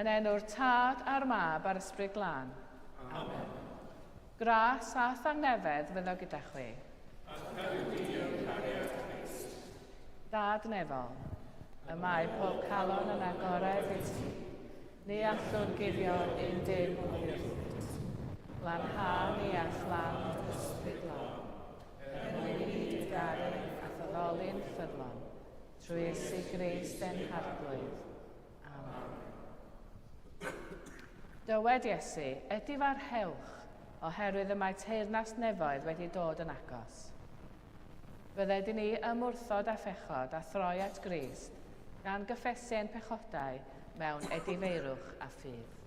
Yn enw'r Tad a'r Mab a'r Ysbryd Glân. Amen. Gras a thangnefedd fyddo gyda chwi. Dad nefol, y mae pob calon yn agored i ti. Ni allwn guddio un dim oddi wrthyt. Glanha ni â phlan dy Ysbryd Glân, er mwyn i ni dy garu a thaddoli'n ffyddlon, trwy Iesu Grist ein Harglwydd. Amen. Dywed Iesu, Edifarhewch, oherwydd y mae teyrnas nefoedd wedi dod yn agos. Bydded i ni ymwrthod â phechod a throi at Grist, gan gyffesu ein pechodau mewn edifeirwch a ffydd.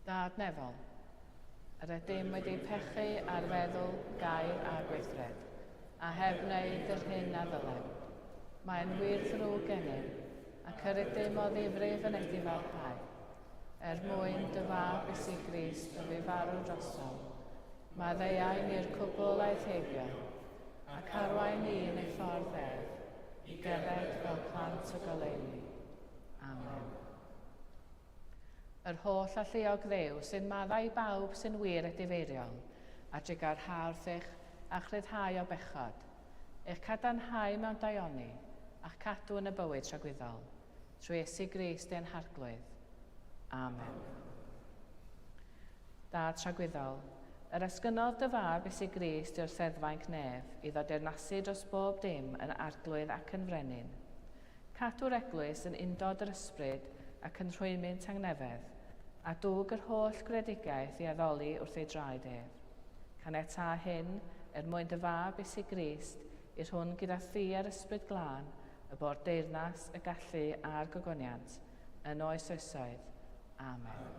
Dad nefol, yr ydym wedi pechu ar feddwl, gair a gweithred, a heb wneud yr hyn a ddylem. Mae'n wir ddrwg gennym, ac yr ydym o ddifrif yn edifarhau. Er mwyn dy fab Iesu Grist y fu farw drosom, maddeuai ni'r cwbl aeth heibio, ac arwain ni yn ei ffordd ef, i gerdded fel plant y goleuni. Amen. Yr holl alluog Dduw sy'n maddau i bawb sy'n wir edifeiriol, a drugarha wrthych a'ch rhyddhau o bechod, eich cadarnhau mewn daioni, a'ch cadw yn y bywyd tragwyddol, trwy Iesu Grist ein Harglwydd. Amen. Dad tragwyddol, yr esgynnodd dy fab Iesu Grist i'r seddfainc nef, iddo deyrnasu dros bob dim yn Arglwydd ac yn Frenin. Cadw'r Eglwys yn undod yr Ysbryd ac yn rhwymyn tangnefedd, a dwg yr holl greadigaeth i addoli wrth ei draed ef. Caniatâ hyn, er mwyn dy fab Iesu Grist, i'r hwn gyda thi a'r Ysbryd Glân, y bo'r deyrnas, y gallu a'r gogoniant, yn oes oesoedd. Amen.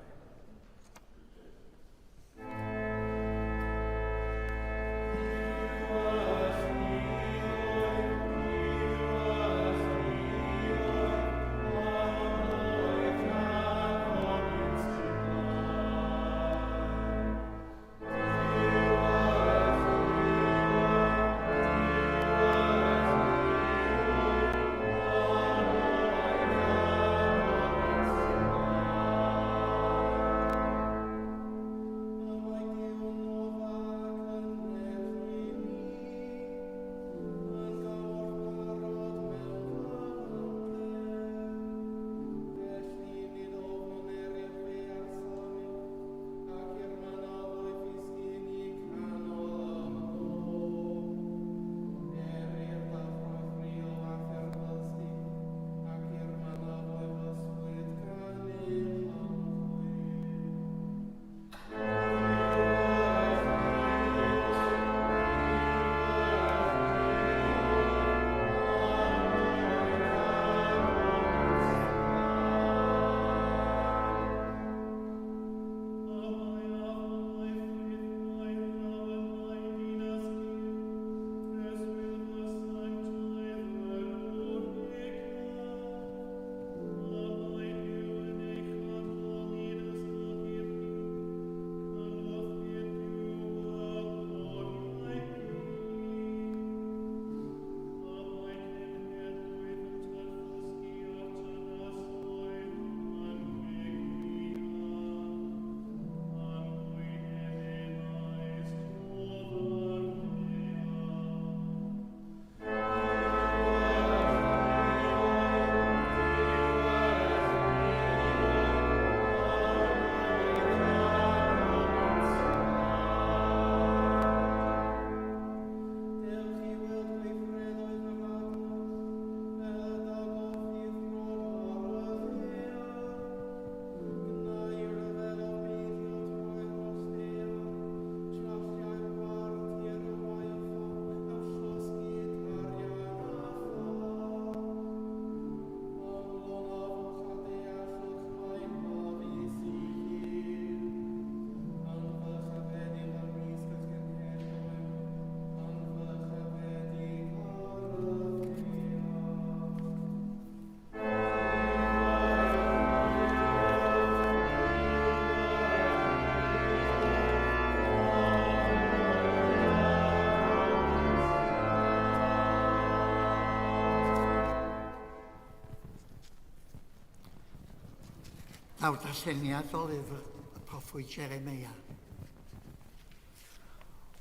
Daw'r darlleniad o lyfr y proffwyd Jeremeia.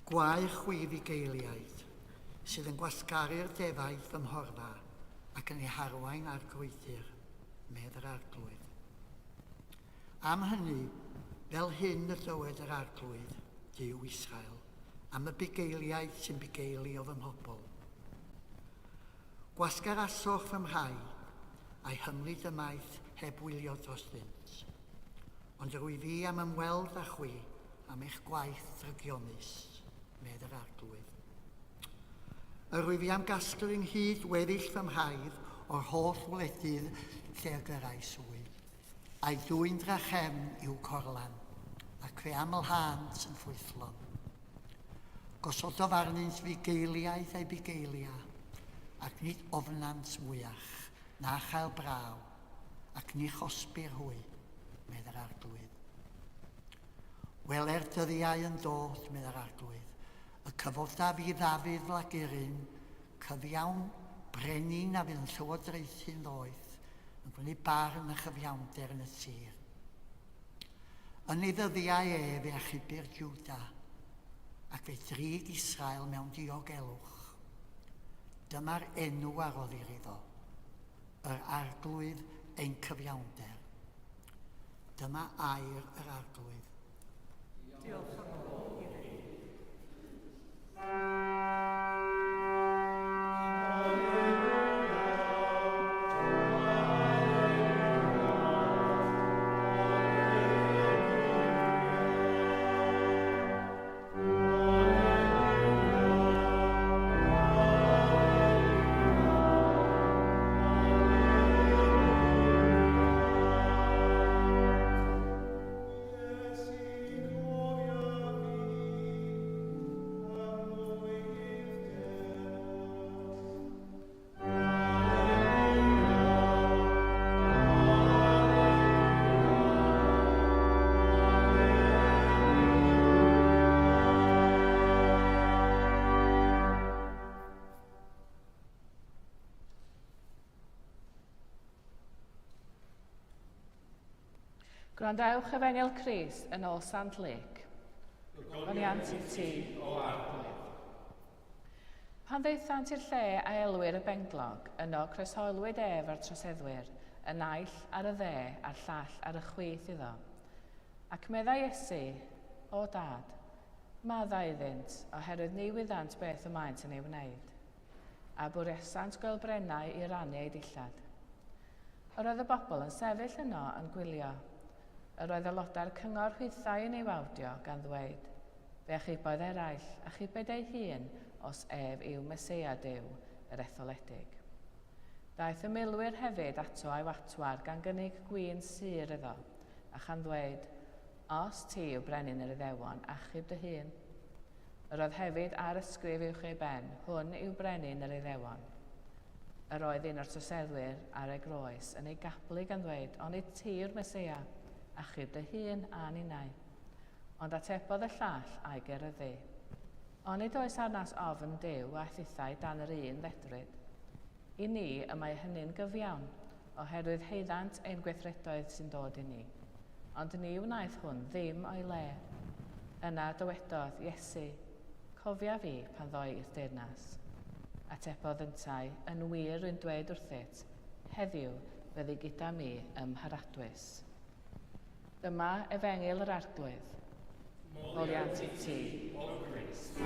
Gwae chwi fugeiliaid, sydd yn gwasgaru'r defaid fy mhorfa ac yn eu harwain ar grwydr, medd yr Arglwydd. Am hynny, fel hyn y dywed yr Arglwydd, Duw Israel, am y bugeiliaid sy'n bugeilio fy mhobl. Gwasgarasoch fy mrhai, a'i hymlid ymaith heb wylio drostynt. Ond yr wyf fi am ymweld â chwi am eich gwaith drygionus, medd yr Arglwydd. Yr wyf fi am gasglu ynghyd weddill fy mhraidd o'r holl wledydd lle y gyrrais hwy, a'i dwyn drachefn i'w corlan, ac fe amlhânt yn ffrwythlon. Gosododd arnynt fugeiliaeth eu bugeilia, ac nid ofnant mwyach, na chael braw, ac ni chosbir hwy, medd yr Arglwydd. Wele'r dyddiau yn dod, medd yr Arglwydd, y cyfodaf i Ddafydd flaguryn, cyfiawn, brenin a fydd yn llywodraethu'n ddoeth, yn gwneud barn a chyfiawnder yn y tir. Yn ei ddyddiau ef fe achubir Jwda, ac fe drig Israel mewn diogelwch. Dyma'r enw a roddir iddo, yr Arglwydd ein cyfiawnder. Dyma air yr Arglwydd. Diolch am ôl i fi. Gwrandewch Efengyl Crist yn ôl Sant Luc. Goniant i ti, o Arglwydd. Pan ddaethant i'r lle a elwir y Benglog, yno croeshoelwyd ef a'r troseddwyr, y naill ar y dde a'r llall ar y chwith iddo. Ac meddai Iesu, O Dad, maddau iddynt, oherwydd ni wyddant beth y maent yn ei wneud. A bwriasant goelbrennau i rannu eu dillad. Yr oedd y bobl yn sefyll yno yn gwylio. Yr oedd aelodau'r cyngor hwythau yn ei wawdio, gan ddweud, Fe achubodd eraill, achubed ei hun, os ef yw Meseia Duw, yr etholedig. Daeth y milwyr hefyd ato a'i watwar gan gynnig gwin sur iddo, a chan ddweud, Os ti yw brenin yr Iddewon, achub dy hun. Yr oedd hefyd ar ysgrif uwch ei ben, Hwn yw brenin yr Iddewon. Yr oedd un o'r troseddwyr ar ei groes yn ei gablu gan ddweud, Onid ti yw'r Meseia? Achub dy hun a ninnau. Ond atebodd y llall a'i geryddu. Onid oes arnat ofn Duw a thithau dan yr un ddedryd? I ni y mae hynny'n gyfiawn, oherwydd haeddant ein gweithredoedd sy'n dod i ni. Ond ni wnaeth hwn ddim o'i le. Yna dywedodd Iesu, Cofia fi pan ddoi i'r deyrnas. Atebodd yntau, Yn wir, rwy'n dweud wrthyt, heddiw fyddi gyda mi ym Mharadwys. Dyma efengyl yr Arglwydd. Moliant i ti, O Grist.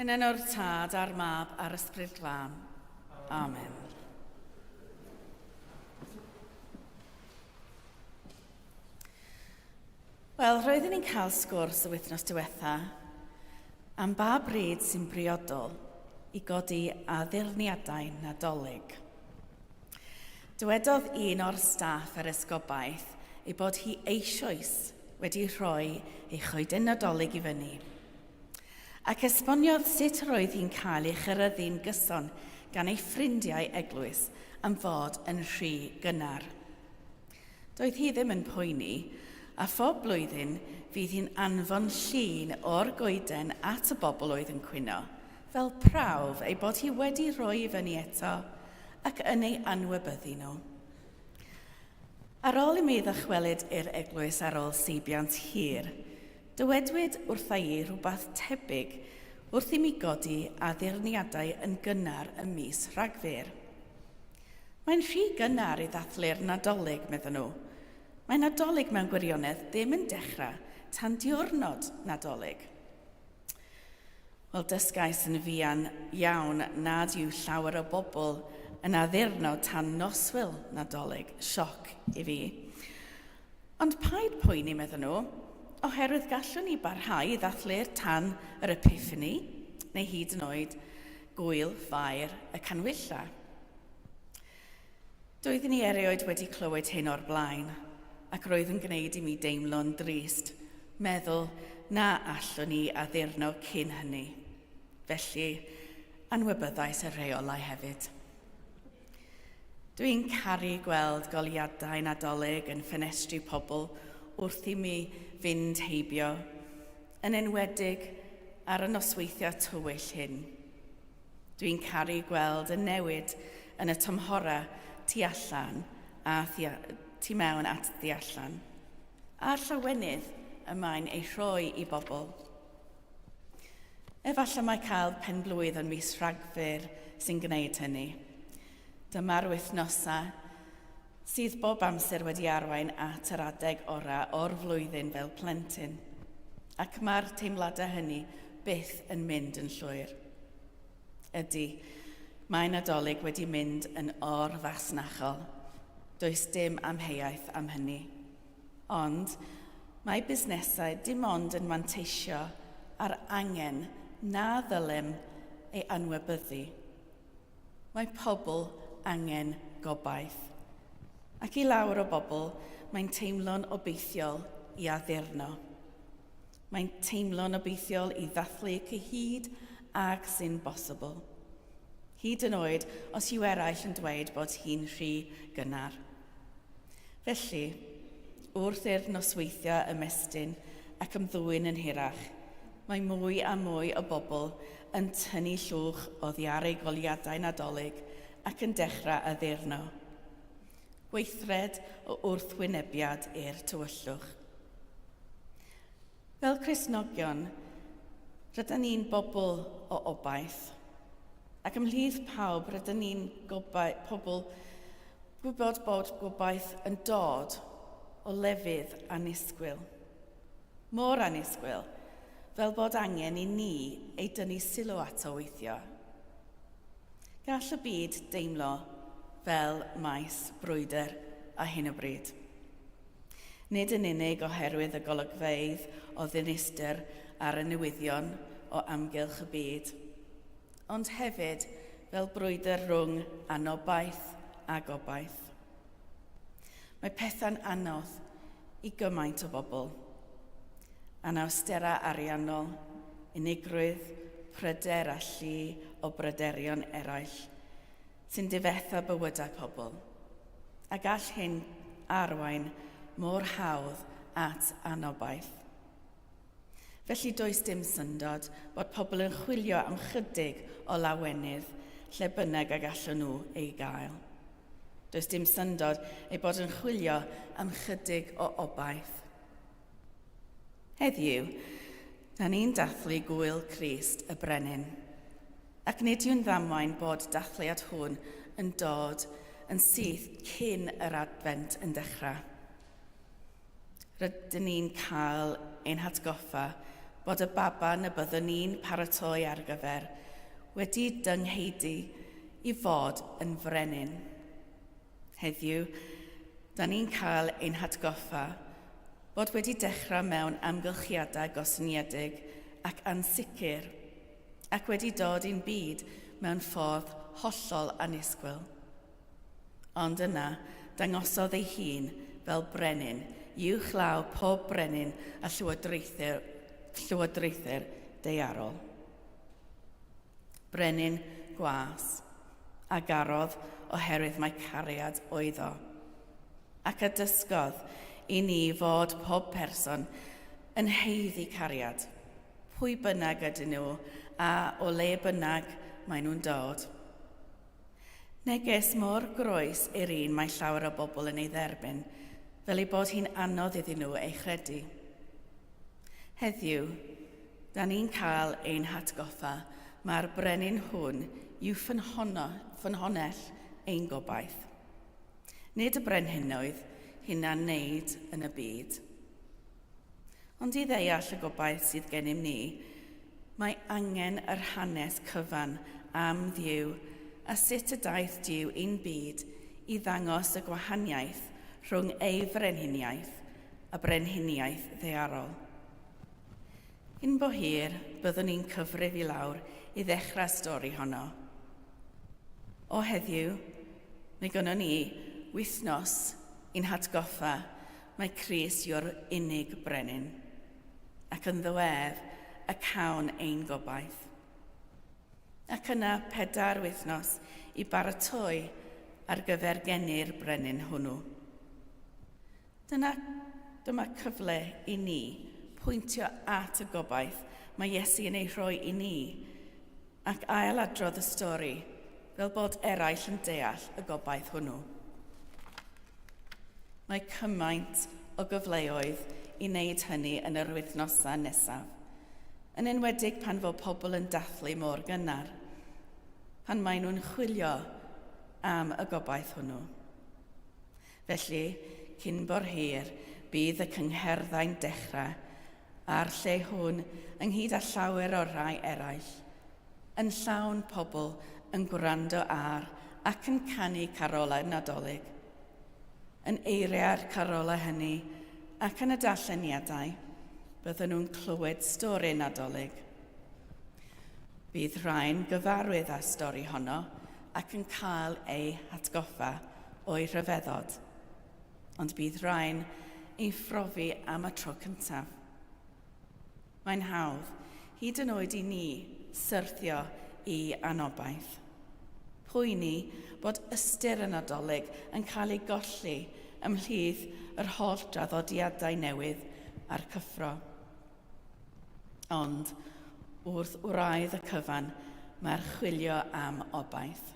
Yn enw'r Tad a'r Mab a'r Ysbryd Glân. Amen. Wel, roeddwn i'n cael sgwrs y wythnos diwetha am ba bryd sy'n briodol i godi addurniadau Nadolig. Dywedodd un o'r staff yr esgobaeth ei bod hi eisoes wedi rhoi ei choeden Nadolig i fyny. Ac esboniodd sut roedd hi'n cael ei chyryddu'n gyson gan ei ffrindiau eglwys am fod yn rhy gynnar. Doedd hi ddim yn poeni, a phob blwyddyn fydd hi'n anfon llun o'r goeden at y bobl oedd yn cwyno, fel prawf ei bod hi wedi rhoi i fyny eto ac yn ei anwybyddu nhw. Ar ôl i mi ddychwelyd i'r eglwys ar ôl seibiant hir, dywedwyd wrtha i rhywbeth tebyg wrth i mi godi addurniadau yn gynnar ym mis Rhagfyr. Mae'n rhy gynnar i ddathlu'r Nadolig, meddwn nhw. Mae Nadolig mewn gwirionedd ddim yn dechrau tan diwrnod Nadolig. Wel, dysgais yn fuan iawn nad yw llawer o bobl yn addurno tan noswyl Nadolig, sioc i fi. Ond paid poeni, meddwn nhw, oherwydd gallwn ni barhau i ddathlu'r tan yr Epiphany, neu hyd yn oed gwyl Fair y Canhwyllau. Doeddwn i erioed wedi clywed hyn o'r blaen, ac roedd yn gwneud i mi deimlo'n drist, meddwl na allwn i addurno cyn hynny. Felly, anwybyddais y rheolau hefyd. Dwi'n caru gweld goleuadau Nadolig yn ffenestri pobl wrth i mi fynd heibio, yn enwedig ar y nosweithiau tywyll hyn. Dwi'n caru gweld y newid yn y tymhorau tu allan a tu mewn at thu allan, a'r llawenydd y mae'n ei rhoi i bobl. Efallai mai cael pen-blwydd yn mis Rhagfyr sy'n gwneud hynny. Dyma'r wythnosau sydd bob amser wedi arwain at yr adeg orau o'r flwyddyn fel plentyn, ac mae'r teimladau hynny byth yn mynd yn llwyr. Ydy, mae Nadolig wedi mynd yn or-fasnachol. Does dim amheuaeth am hynny. Ond mae busnesau dim ond yn manteisio ar angen na ddylem ei anwybyddu. Mae pobl angen gobaith. Ac i lawer o bobl, mae'n teimlo'n obeithiol i addurno. Mae'n teimlo'n obeithiol i ddathlu cyhyd ag sy'n bosibl. Hyd yn oed os yw eraill yn dweud bod hi'n rhy gynnar. Felly, wrth i'r nosweithiau ymestyn ac ymddwyn yn hirach, mae mwy a mwy o bobl yn tynnu llwch oddi ar eu goleuadau Nadolig ac yn dechrau addurno. Gweithred o wrthwynebiad i'r tywyllwch. Fel Cristnogion, rydyn ni'n bobl o obaith. Ac ymhlith pawb, rydyn ni'n pobl gwybod bod gobaith yn dod o lefydd annisgwyl. Mor annisgwyl, fel bod angen i ni ei dynnu sylw ato weithio. Gall y byd deimlo fel maes brwydr ar hyn o bryd. Nid yn unig oherwydd y golygfeydd o ddinistr ar y newyddion o amgylch y byd, ond hefyd fel brwydr rhwng anobaith a gobaith. Mae pethau'n anodd i gymaint o bobl. Anawsterau ariannol, unigrwydd, pryder a llu o bryderion eraill sy'n difetha bywydau pobl. A gall hyn arwain mor hawdd at anobaith. Felly does dim syndod bod pobl yn chwilio am chydig o lawenydd lle bynnag a gallwn nhw ei gael. Does dim syndod eu bod yn chwilio am chydig o obaith. Heddiw, da ni'n dathlu gŵyl Crist y Brenin. Ac nid yw'n ddamwain bod dathliad hwn yn dod yn syth cyn yr Adfent yn dechrau. Rydyn ni'n cael ein hatgoffa bod y baban y byddwn ni'n paratoi ar gyfer wedi dyngheidi i fod yn frenin. Heddiw, da ni'n cael ein hatgoffa bod wedi dechrau mewn amgylchiadau gostyngedig ac ansicr. ac wedi dod i'n byd mewn ffordd hollol annisgwyl. Ond yna, dangosodd ei hun fel brenin, uwchlaw pob brenin a llywodraethwr, llywodraethwr daearol. Brenin gwas, a garodd oherwydd mai cariad oedd o. Ac a dysgodd i ni fod pob person yn haeddu cariad, pwy bynnag ydyn nhw a o le bynnag maen nhw'n dod. Neges mor groes i'r un mae llawer o bobl yn ei dderbyn, fel ei bod hi'n anodd iddyn nhw ei chredu. Heddiw, da ni'n cael ein hatgoffa mae'r brenin hwn yw ffynhonnell ein gobaith. Nid y brenhinoedd hunan wneud yn y byd. Ond i ddeall y gobaith sydd gennym ni, mae angen yr hanes cyfan am Dduw a sut y daeth Duw i'n byd i ddangos y gwahaniaeth rhwng ei frenhiniaeth a brenhiniaeth ddaearol. Cyn bo hir, byddwn ni'n cyfrif i lawr i ddechrau stori honno. O heddiw, mae gynnon ni wythnos i'n hatgoffa Mae Crist yw'r unig brenin, ac ynddo ef y cawn ein gobaith. Ac yna pedair wythnos i baratoi ar gyfer geni'r brenin hwnnw. Dyna, dyma cyfle i ni pwyntio at y gobaith mae Iesu yn ei rhoi i ni ac ail-adrodd y stori fel bod eraill yn deall y gobaith hwnnw. Mae cymaint o gyfleoedd i wneud hynny yn yr wythnosau nesaf, yn enwedig pan fo pobl yn dathlu mor gynnar, pan maen nhw'n chwilio am y gobaith hwnnw. Felly, cyn bo'r hir, bydd y cyngherddau'n dechrau a'r lle hwn, ynghyd â llawer o'r rhai eraill, yn llawn pobl yn gwrando ar ac yn canu carolau Nadolig. Yn eiriau'r carolau hynny ac yn y darlleniadau, bydden nhw'n clywed stori Nadolig. Bydd rhai'n gyfarwydd â'r stori honno ac yn cael eu hatgoffa o'i rhyfeddod. Ond bydd rhain ei phrofi am y tro cyntaf. Mae'n hawdd, hyd yn oed i ni, syrthio i anobaith. Poeni bod ystyr y Nadolig yn cael ei golli ymhlith yr holl draddodiadau newydd a'r cyffro. Ond wrth wraidd y cyfan mae'r chwilio am obaith.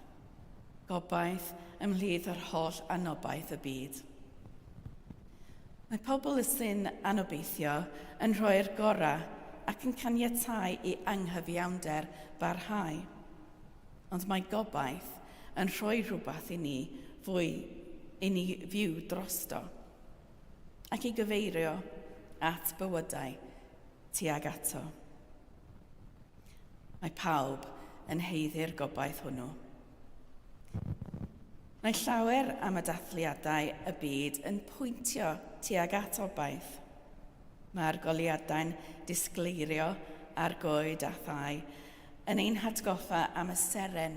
Gobaith ymhlith yr holl anobaith y byd. Mae pobl sy'n anobeithio yn rhoi'r gorau ac yn caniatáu i anghyfiawnder barhau. Ond mae gobaith yn rhoi rhywbeth i ni fwy i ni fyw drosto ac i gyfeirio at bywydau tuag ato. Mae pawb yn haeddu'r gobaith hwnnw. Mae llawer am y dathliadau y byd yn pwyntio tuag at obaith. Mae'r goleuadau'n disgleirio ar goed a thai yn ein hatgoffa am y seren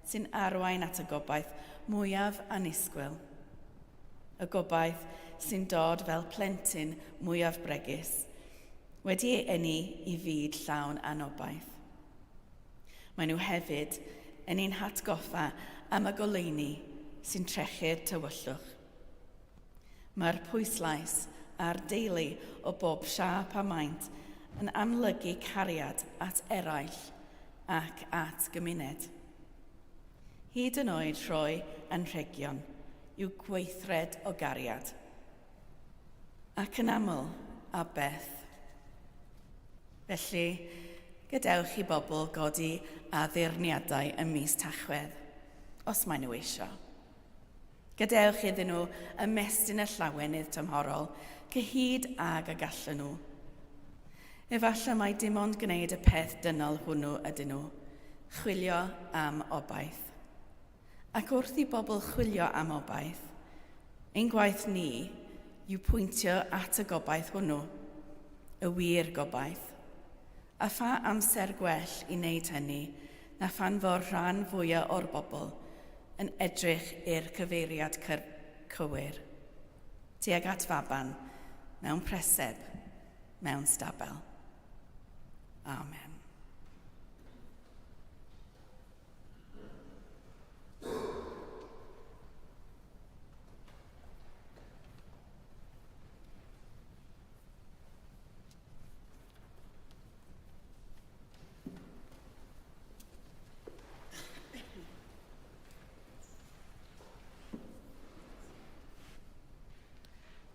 sy'n arwain at y gobaith mwyaf annisgwyl. Y gobaith sy'n dod fel plentyn mwyaf bregus, wedi ei eni i fyd llawn anobaith. Maen nhw hefyd yn ein hatgoffa am y goleuni sy'n trechu'r tywyllwch. Mae'r pwyslais ar deulu o bob siâp a maint yn amlygu cariad at eraill ac at gymuned. Hyd yn oed rhoi anrhegion yw gweithred o gariad. Ac yn aml, a beth. Felly, gadewch i bobl godi addurniadau ym mis Tachwedd, os maen nhw eisiau. Gadewch iddyn nhw ymestyn y llawenydd tymhorol cyhyd ag y gallen nhw. Efallai mai dim ond gwneud y peth dynol hwnnw ydyn nhw, chwilio am obaith. Ac wrth i bobl chwilio am obaith, ein gwaith ni yw pwyntio at y gobaith hwnnw, y wir gobaith. A pha amser gwell i wneud hynny na phan fo'r rhan fwyaf o'r bobl yn edrych i'r cyfeiriad cywir, tuag at faban, mewn preseb, mewn stabel. Amen.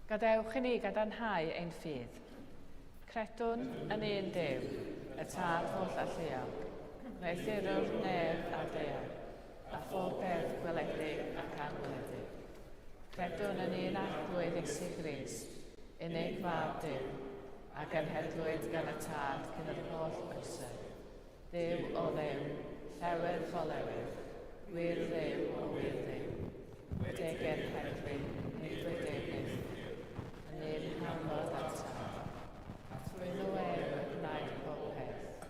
Gadewch i ni gadarnhau ein ffydd. Credwn yn un Duw, y Tad holl alluog, wneuthurwr nef a daear, a phob peth gweledig ac anweledig. Credwn yn un Arglwydd Iesu Grist, unig Fab Duw, a genhedlwyd gan y Tad cyn yr holl oesoedd. Dduw o Dduw, llewydd o lewydd, gwir Dduw o wir Dduw, wedi ei genhedlu, nid wedi ei wneuthur, yn un hanfod â'r Tad. A thrwyddo ef y gwnaed pob peth,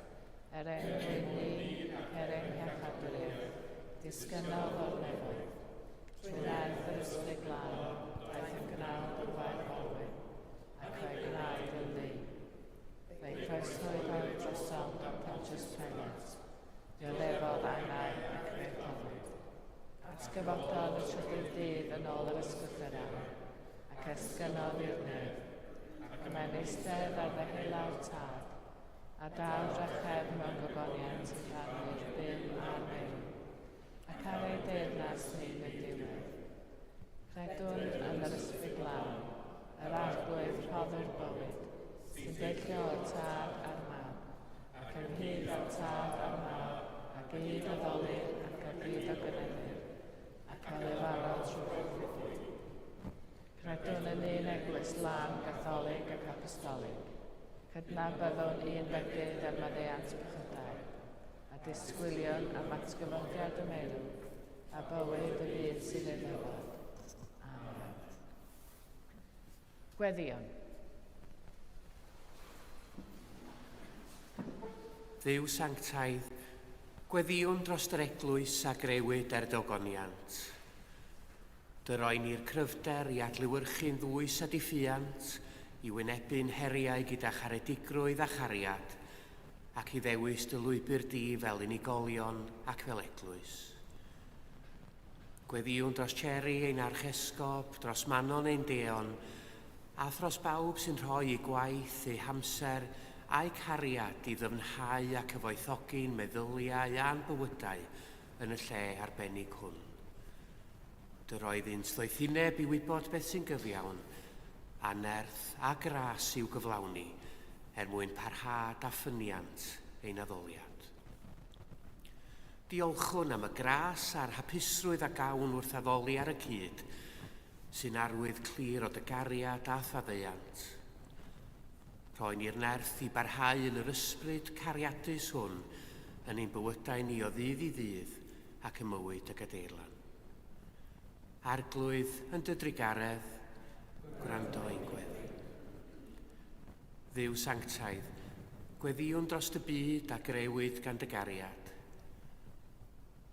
er ein mwyn ni ac er ein hiachawdwriaeth, disgynnodd o'r nefoedd. Trwy nerth yr Ysbryd Glân, daeth yn gnawd o'r Fair Forwyn, ac fe'i gwnaed yn ddyn. Fe'i croeswyd ar drosom gan Pontius Pilate, dioddefodd angau ac fe'i claddwyd. Atgyfododd y trydydd dydd yn ôl yr Ysgrythurau, ac esgynnodd i'r nef, ac y mae'n eistedd ar ddeheulaw'r Tad, a daw drachefn mewn gogoniant i farnu'r byw a'r meirw. Ac ar ei deyrnas ni fydd diwedd. Credwn yn yr Ysbryd Glân, yr Arglwydd rhoddwr bywyd, sy'n deillio o'r Tad a'r Mab, ac ynghyd â'r Tad a'r Mab, a gyd addolir ac a gyd o gynyddir, ac a lefarodd trwy broffwyd. Credwn yn un eglwys lân, gatholig ac apostolig. Cydnabyddwn un fedydd er maddeuant pechodau. A disgwyliwn am atgyfodiad y meirw, a bywyd y byd sydd ei ddyfod. Amen. Gweddïwn. Dduw sanctaidd, gweddïwn dros yr eglwys a grewyd er dy ogoniant. Dy roi ni'r cryfder i adlewyrchu'n ddwys a diffuant, i wynebu'n heriau gyda charedigrwydd a chariad, ac i ddewis dy lwybr di fel unigolion ac fel eglwys. Gweddïwn dros Cherry, ein archesgob, dros Manon ein deon, a thros bawb sy'n rhoi eu gwaith, eu hamser a'u cariad i ddyfnhau a cyfoethogi'n meddyliau a'n bywydau yn y lle arbennig hwn. Dy roi iddynt ddoethineb i wybod beth sy'n gyfiawn, a nerth a gras i'w gyflawni, er mwyn parhad a ffyniant ein addoliad. Diolchwn am y gras a'r hapusrwydd a gawn wrth addoli ar y cyd, sy'n arwydd clir o dy gariad a faddeuant. Rhoi ni'r nerth i barhau yn yr ysbryd cariadus hwn yn ein bywydau ni o ddydd i ddydd ac ym mywyd y gadeirlan. Arglwydd, yn dy drugaredd, gwrando ein gweddi. Dduw sanctaidd, gweddïwn dros dy byd a grëwyd gan dy gariad.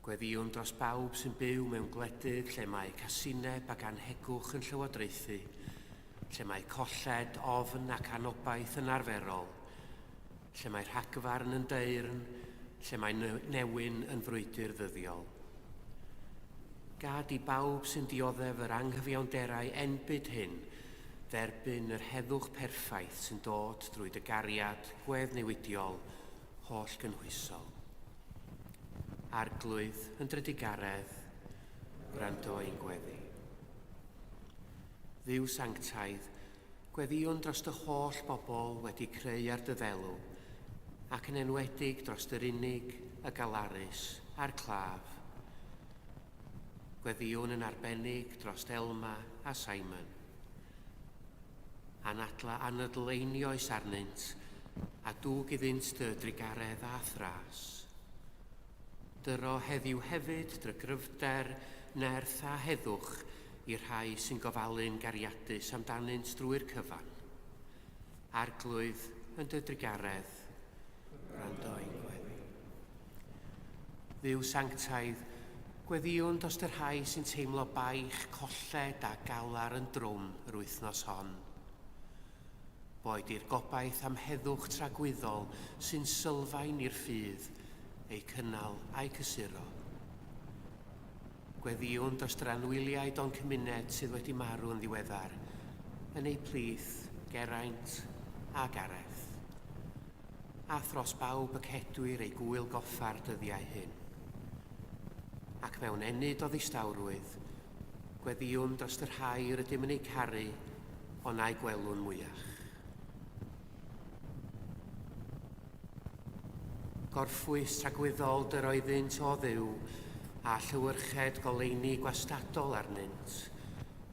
Gweddïwn dros bawb sy'n byw mewn gwledydd lle mae casineb ac annhegwch yn llywodraethu, lle mae colled, ofn ac anobaith yn arferol, lle mae rhagfarn yn deyrn, lle mae newyn yn frwydr ddyddiol. Gad i bawb sy'n dioddef yr anghyfiawnderau enbyd hyn dderbyn yr heddwch perffaith sy'n dod drwy dy gariad gweddnewidiol holl-gynhwysol. Arglwydd, yn drudigaredd, gwrando ein gweddi. Dduw sanctaidd, gweddïwn dros dy holl bobl wedi creu ar dy ddelw, ac yn enwedig dros yr unig, y galarus a'r claf. Gweddïwn yn arbennig dros Elma a Simon. Anadla anadl einioes arnynt, a dwg iddynt dy drugaredd a thras. Dyro heddiw hefyd dy gryfder, nerth a heddwch i'r rhai sy'n gofalu'n gariadus amdanynt drwy'r cyfan. Arglwydd, yn dy drugaredd, Gwrando ein gweddi. Dduw sanctaidd, gweddïwn dros y rhai sy'n teimlo baich, colled a galar yn drwm yr wythnos hon. Boed i'r gobaith am heddwch tragwyddol sy'n sylfaen i'r ffydd eu cynnal a'u cysuro. Gweddïwn dros yr anwyliaid o'n cymuned sydd wedi marw yn ddiweddar, yn eu plith Geraint a Gareth, a thros bawb y cedwir eu gŵyl goffa'r dyddiau hyn. Ac mewn ennyd o ddistawrwydd, Gweddïwn dros y rhai rydym yn eu caru, ond na'u gwelwn mwyach. Gorffwys tragwyddol dyr oeddynt o Dduw, a llewyrched goleuni gwastadol arnynt.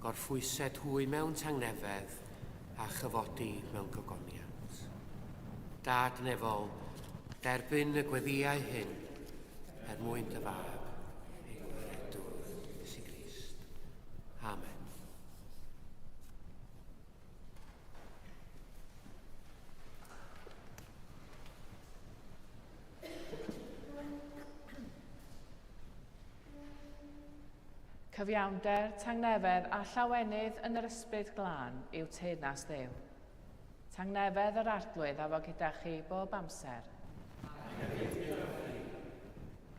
Gorffwysed hwy mewn tangnefedd, a chyfodi mewn gogoniant. Dad nefol, derbyn y gweddïau hyn, er mwyn dy Fab, ein Gwaredwr, Iesu Grist. Amen. Cyfiawnder, tangnefedd a llawenydd yn yr ysbryd glân yw teyrnas Dduw. Tangnefedd yr Arglwydd a fo gyda chi bob amser.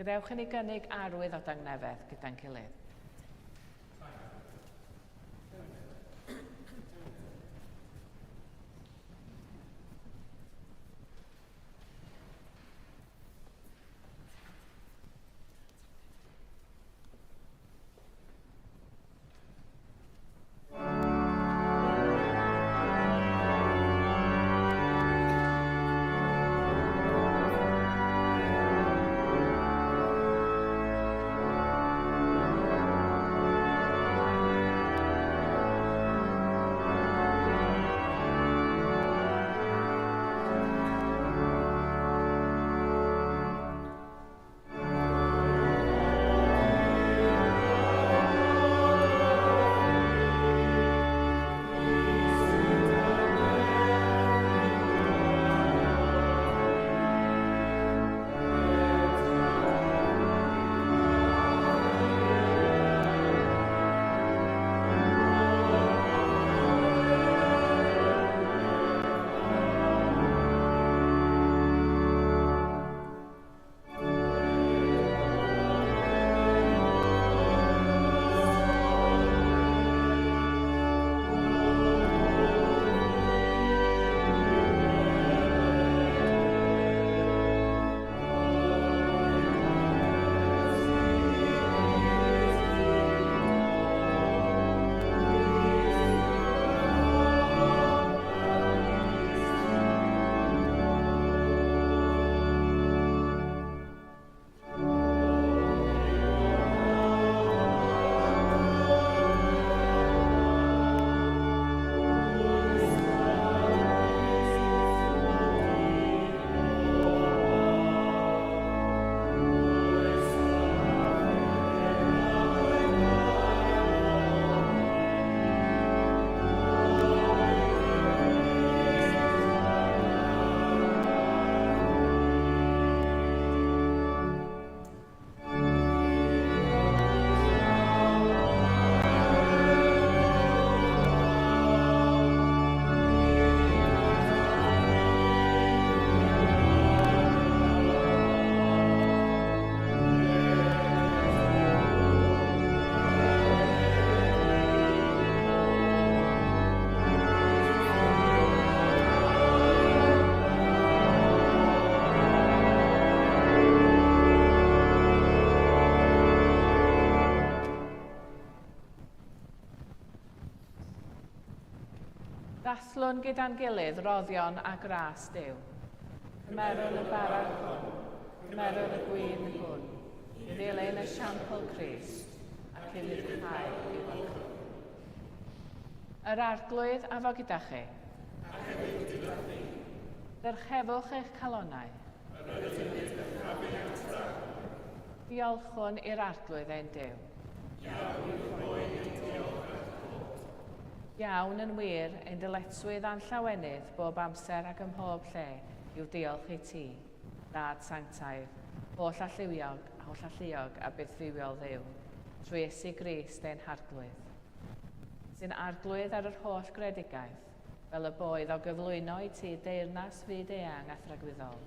Gadewch i ni gynnig arwydd o dangnefedd gyda'n gilydd. Dathlwn gyda'n gilydd roddion a gras Duw. Cymerwn y bara hwn, cymerwn y gwin hwn, i ddilyn esiampl Crist ac i ufuddhau i'w ochr. Yr Arglwydd a fo gyda chi. A hefyd gyda thi. Dyrchefwch eich calonnau. Yr ydym yn dyrchafu at yr Arglwydd. Diolchwn i'r Arglwydd ein Duw. Iawn yw rhoi ein diolch a'r clod. Iawn yn wir, ein dyletswydd a'n llawenydd bob amser ac ym mhob lle, yw diolch i ti, Dad sanctaidd, holl alluog, holl alluog a bythfywiol Dduw, trwy Iesu Grist ein harglwydd. Sy'n arglwydd ar yr holl greadigaeth, fel y boedd o gyflwyno i ti deyrnas fyd eang a thragwyddol,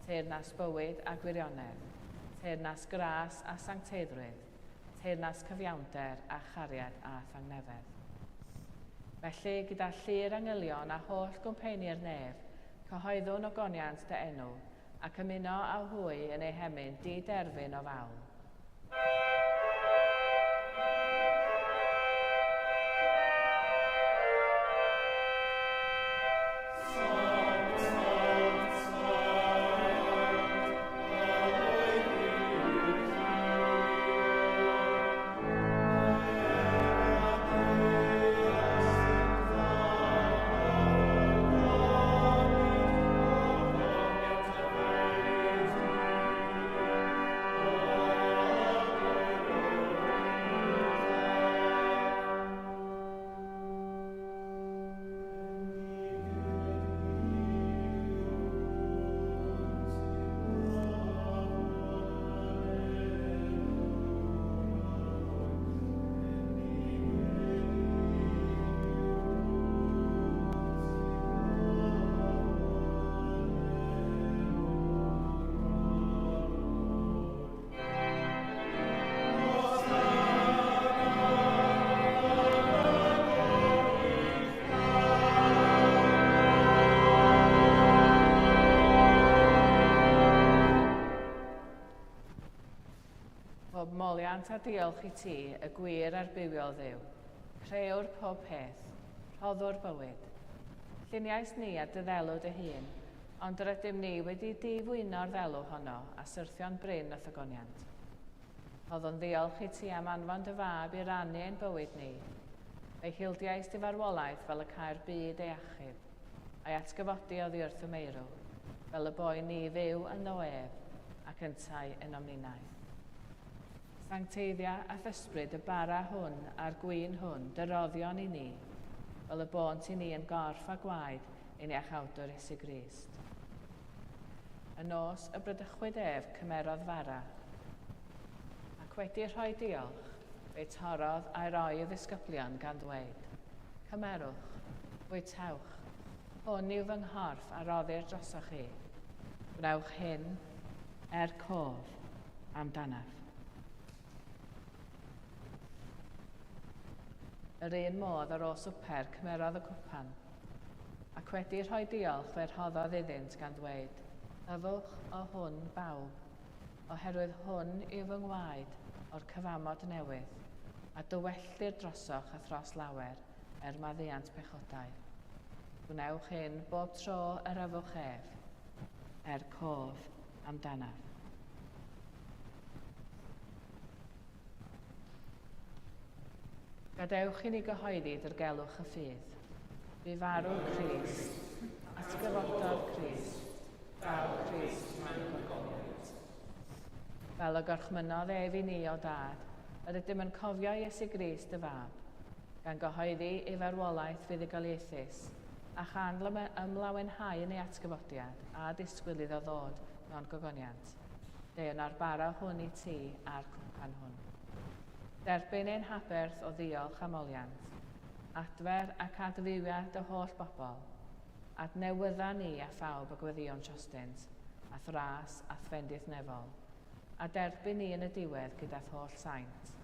teyrnas bywyd a gwirionedd, teyrnas gras a sancteiddrwydd, teyrnas cyfiawnder a chariad a thangnefedd. Felly, gyda llu'r angylion a holl gwmpeini'r nef, cyhoeddwn ogoniant dy enw, ac ymuno â hwy yn eu hemyn diderfyn o fawl. Pob moliant a diolch i ti, y gwir a'r bywiol Dduw, crëwr pob peth, rhoddwr bywyd. Lluniais ni ar dy ddelw dy hun, ond yr ydym ni wedi difwyno'r ddelw honno a syrthio'n brin o thogoniant. Rhoddwn ddiolch i ti am anfon dy fab i rannu ein bywyd ni. Fe'i hildiais dy farwolaeth fel y câi'r byd ei achub, a'i atgyfodi oddi wrth y meirw, fel y boen ni fyw ynddo ef, ac yntau ynom ninnau. Sancteiddia a'th ysbryd y bara hwn a'r gwin hwn, dy roddion i ni, fel y bônt i ni yn gorff a gwaed ein Iachawdwr Iesu Grist. Y nos y bradychwyd ef, cymerodd fara, ac wedi rhoi diolch, fe'i torrodd a'i roi i'w ddisgyblion gan ddweud, Cymerwch, bwytewch, hwn yw fy nghorff a roddir drosoch chi. Gwnewch hyn er cof amdanaf. Yr un modd ar ôl swper cymerodd y cwpan, ac wedi rhoi diolch fe rhoddodd iddynt gan ddweud, Yfwch o hwn bawb, oherwydd hwn yw fy ngwaed o'r cyfamod newydd, a dywelltir drosoch a thros lawer er maddeuant pechodau. Gwnewch hyn bob tro yr yfwch ef, er cof amdanaf. Gadewch i ni gyhoeddi dirgelwch y ffydd. Bu farw Crist, atgyfododd Crist, daw Crist mewn gogoniant. Fel y gorchmynnodd ef i ni o Dad, yr ydym yn cofio Iesu Grist dy Fab, gan gyhoeddi ei farwolaeth fuddugoliaethus, a chan ymlawenhau yn ei atgyfodiad a disgwyl iddo ddod mewn gogoniant. Deuwn â'r bara hwn i ti a'r cwpan hwn. Derbyn ein haberth o ddiolch a moliant, adfer ac adfywia dy holl bobl. Adnewydda ni a phawb y gweddïwn trostynt, a'th ras a'th fendith nefol, a derbyn ni yn y diwedd gyda'th holl saint,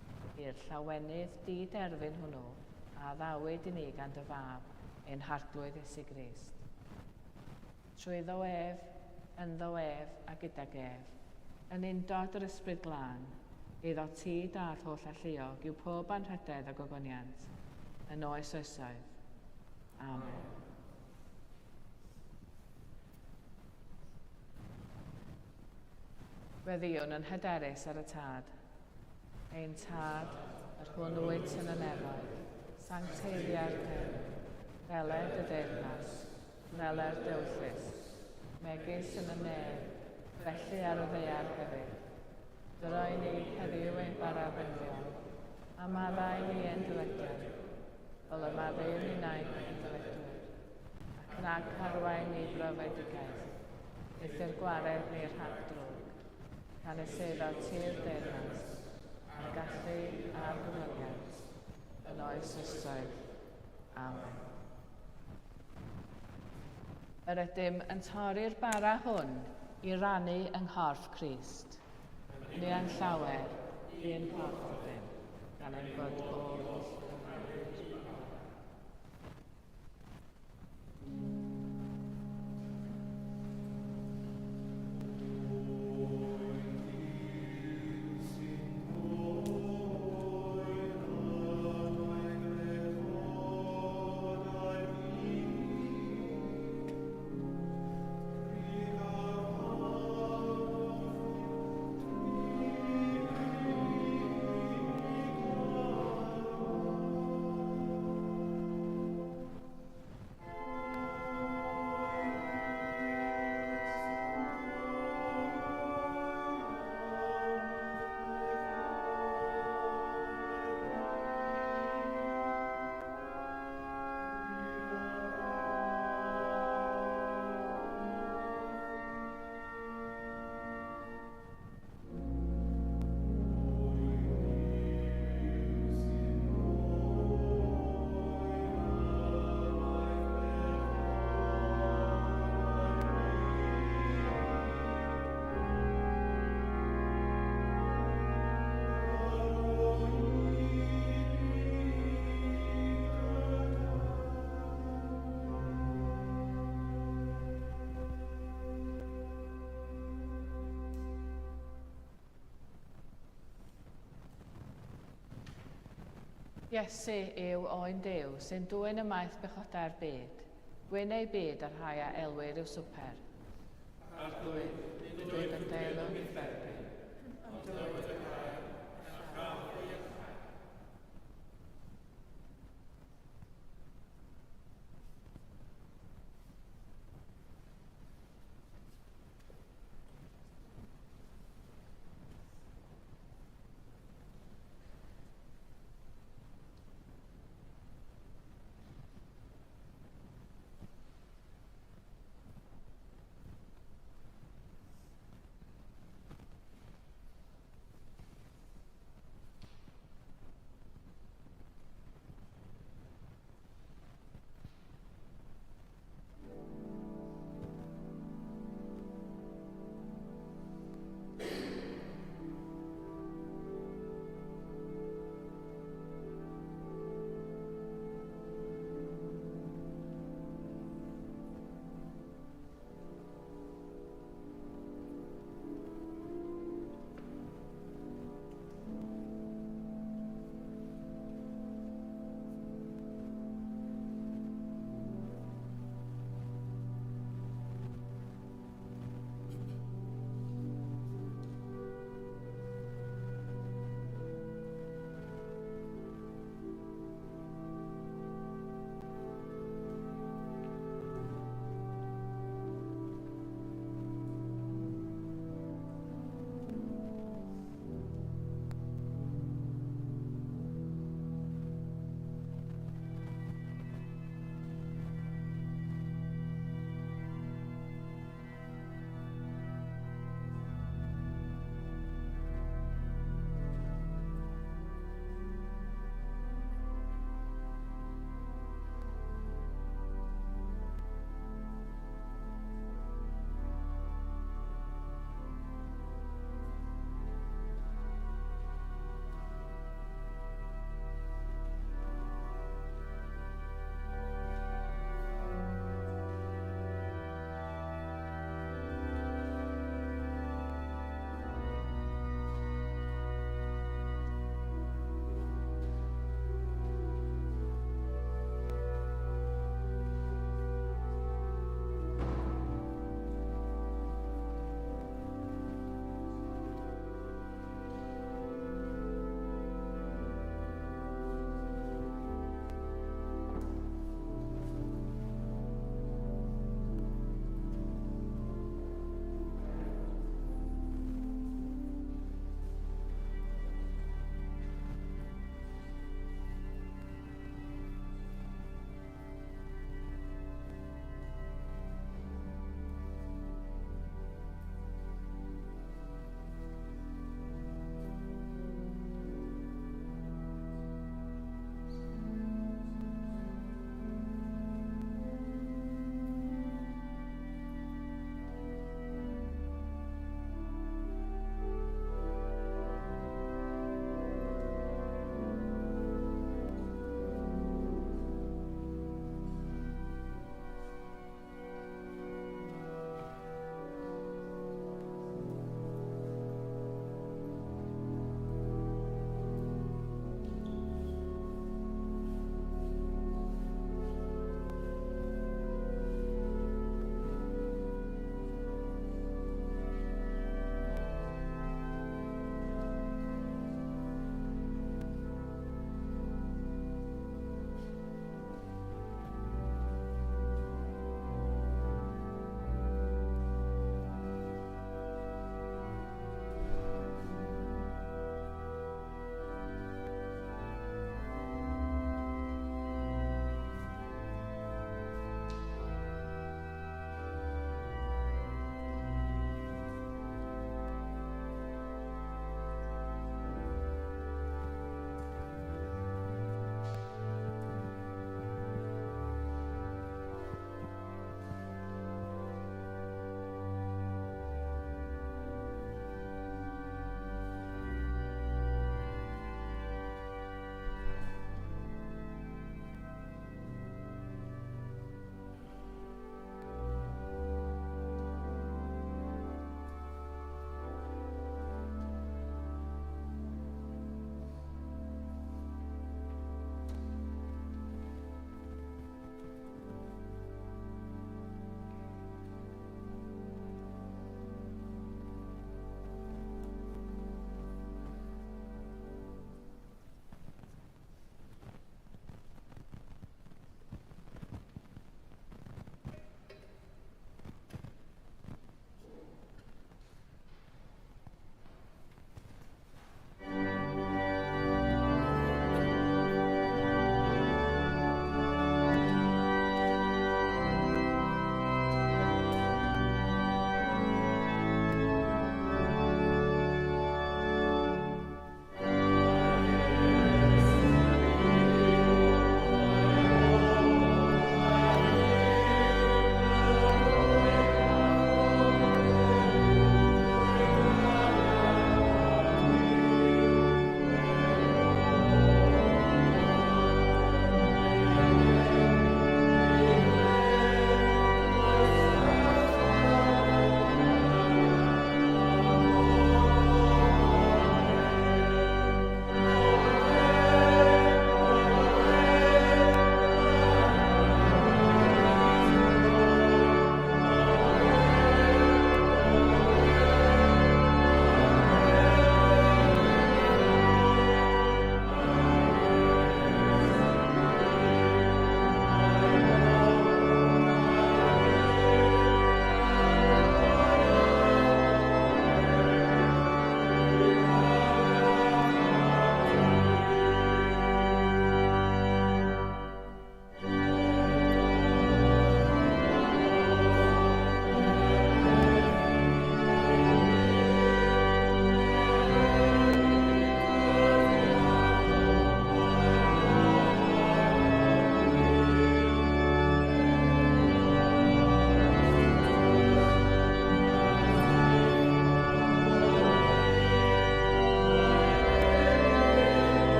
i'r llawenydd di-derfyn hwnnw a addawyd i ni gan dy Fab, ein Harglwydd Iesu Grist. Trwyddo ef, ynddo ef, a gydag ef, yn undod yr Ysbryd Glân, eiddo ti, Dad holl alluog, yw pob anrhydedd a gogoniant, yn oes oesoedd. Amen. Gweddïwn yn hyderus ar y Tad. Ein Tad, yr hwn wyt yn y nefoedd, sancteiddia'r enw, deled y deyrnas, Wneler dewyllys, megis yn y nef, felly ar y ddaear hefyd. Dyro i ni heddiw ein bara beunyddiol, a maddau i ni ein dyledion, fel y maddeuwn ninnau ein dyledwyr. Ac rhag arwain ni brofedigaeth, Eithr gwared ni rhag drwg, canys eiddo ti'r deyrnas, a'r gallu a'r gymlyniant, yn oes oesoedd. Amen. Yr ydym yn torri'r bara hwn i rannu yng nghorff Crist. Ni yn llawer, un corff ydym, gan ein bod oll yn rhannu'r bara. Iesu yw Oen Duw sy'n dwyn ymaith bechodau'r byd, gwyn eu byd a'r rhai a elwir i'w swper. Arglwydd, nid wyf yn deilwng i'th dderbyn, ond dywed y gair, a chaf fy iachau.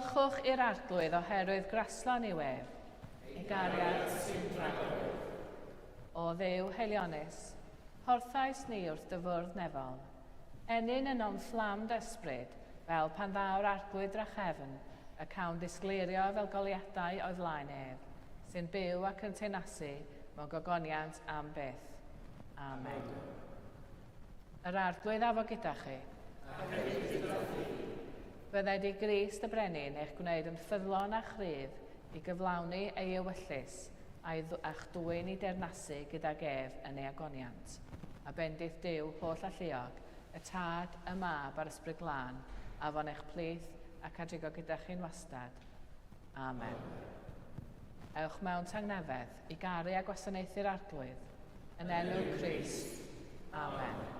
Diolchwch i'r Arglwydd oherwydd graslon yw ef, ei gariad sy'n dragywydd. O Dduw haelionus, porthais ni wrth dy fwrdd nefol. Ennyn ynom fflam dy ysbryd, fel pan ddaw'r Arglwydd drachefn, y cawn ddisgleirio fel goleuadau o'i flaen ef, sy'n byw ac yn teyrnasu mewn gogoniant am byth. Amen. Yr Arglwydd a fo gyda chi. A hefyd gyda thi. Bydded i Grist y Brenin eich gwneud yn ffyddlon a chryf i gyflawni ei ewyllys a'i a'ch dwyn i deyrnasu gydag ef yn ei ogoniant. A bendith Duw holl alluog, y Tad, y Mab a'r Ysbryd Glân, a fo'n eich plith ac a drigo gyda chi'n wastad. Amen. Ewch mewn tangnefedd i garu a gwasanaethu'r Arglwydd. Yn enw Crist. Amen.